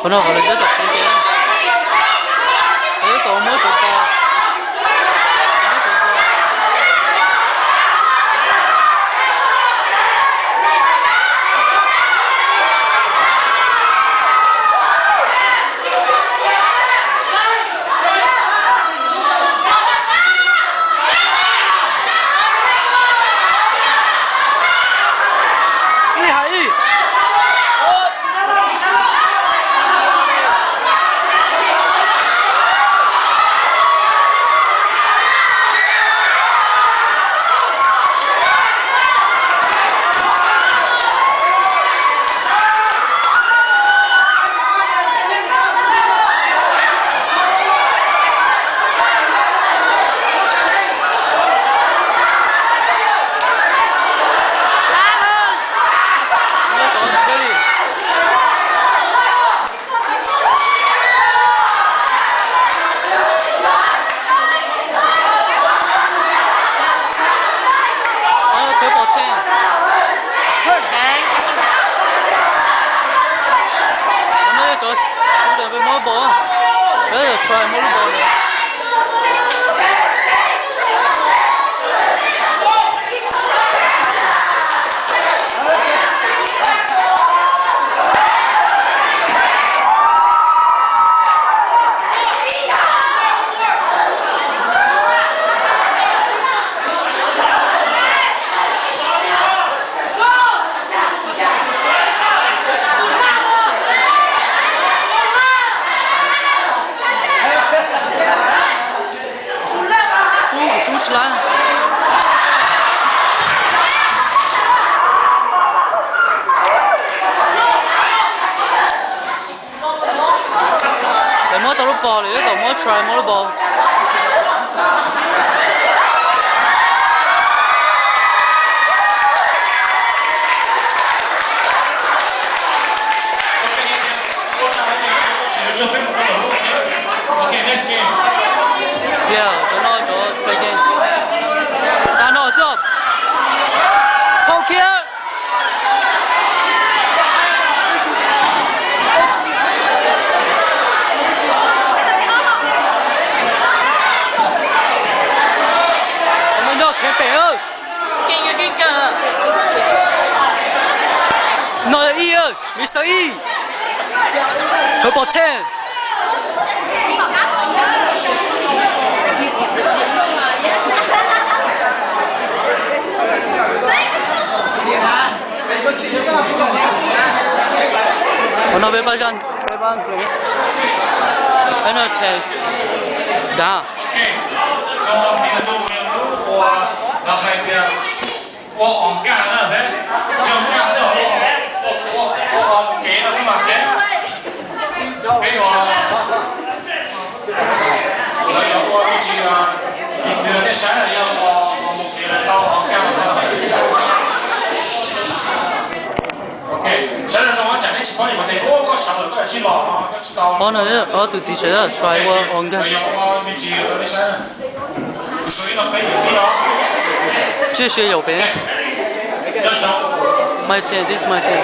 Qhov no qhov lawv cov tom qeeb ces, lawv cov tom muab tus pos. Ib hais ib. Peb pom tseg. Cov no yog cov student peb muab lub bos, peb yog try muab lub bos na. Ub, kuv tsub tsis lab. Lawv muab tau lub bos, lawv yuav tau muab try muab lub bos. Yeah, cov no cov play game. Tag no xwb. Thau kiag. Nyob khev pem. No ib, Mister E. Hawv pom thej. Qhov no peb pab zaj, peb pab nplees. Peb no thej. Dav. Ua os nkaj na, zoo nkaj na, ua os kev no xwb mas kev. Peb ua, lawv yuav ua ib tsis, ib txwv nej saib yog ua mus kev tau os nkaj. Ok, saib zoo zoo tsam nej tsis paub yus tes ua koj sawv lawm koj tsis los no koj tsis tau. Ob no ob tug tiv sawv daws try ua os nkaj. Tsiaj sia yaum pem. My turn, this is my turn.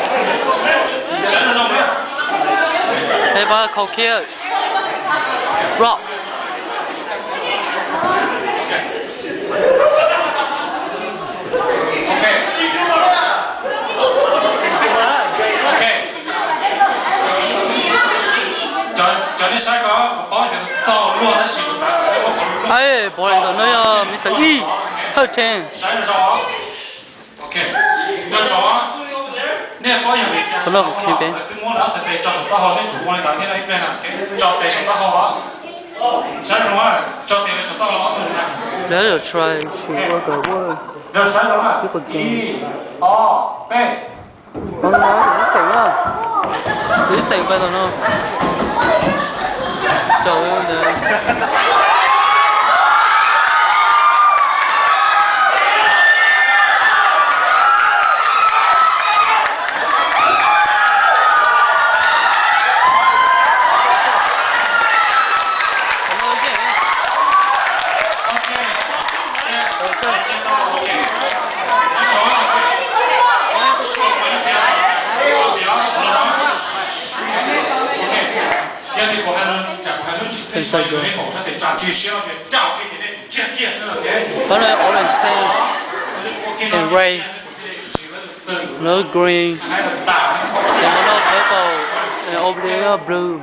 Peb pab khau khiab. Rock. Cov nej saib ko kuv paub tias txaus luag tab sis kuv xav ua qhov lus luag. Ai, pom ntawm no yog Mister E, Hawj Theej. Qhov no kuv kheev pem. Tso tes saum taub hau. Lawv yuav try sim ua kom ua ib qho game. Ib xeem na, ib xeem pais tom no. Caum ntawd. Color orange, tan, and red. Lub green, and lub purple, and over there blue.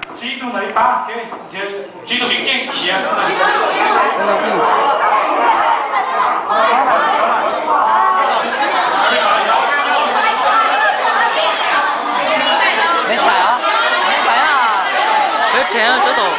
Peb tseg tsab tom.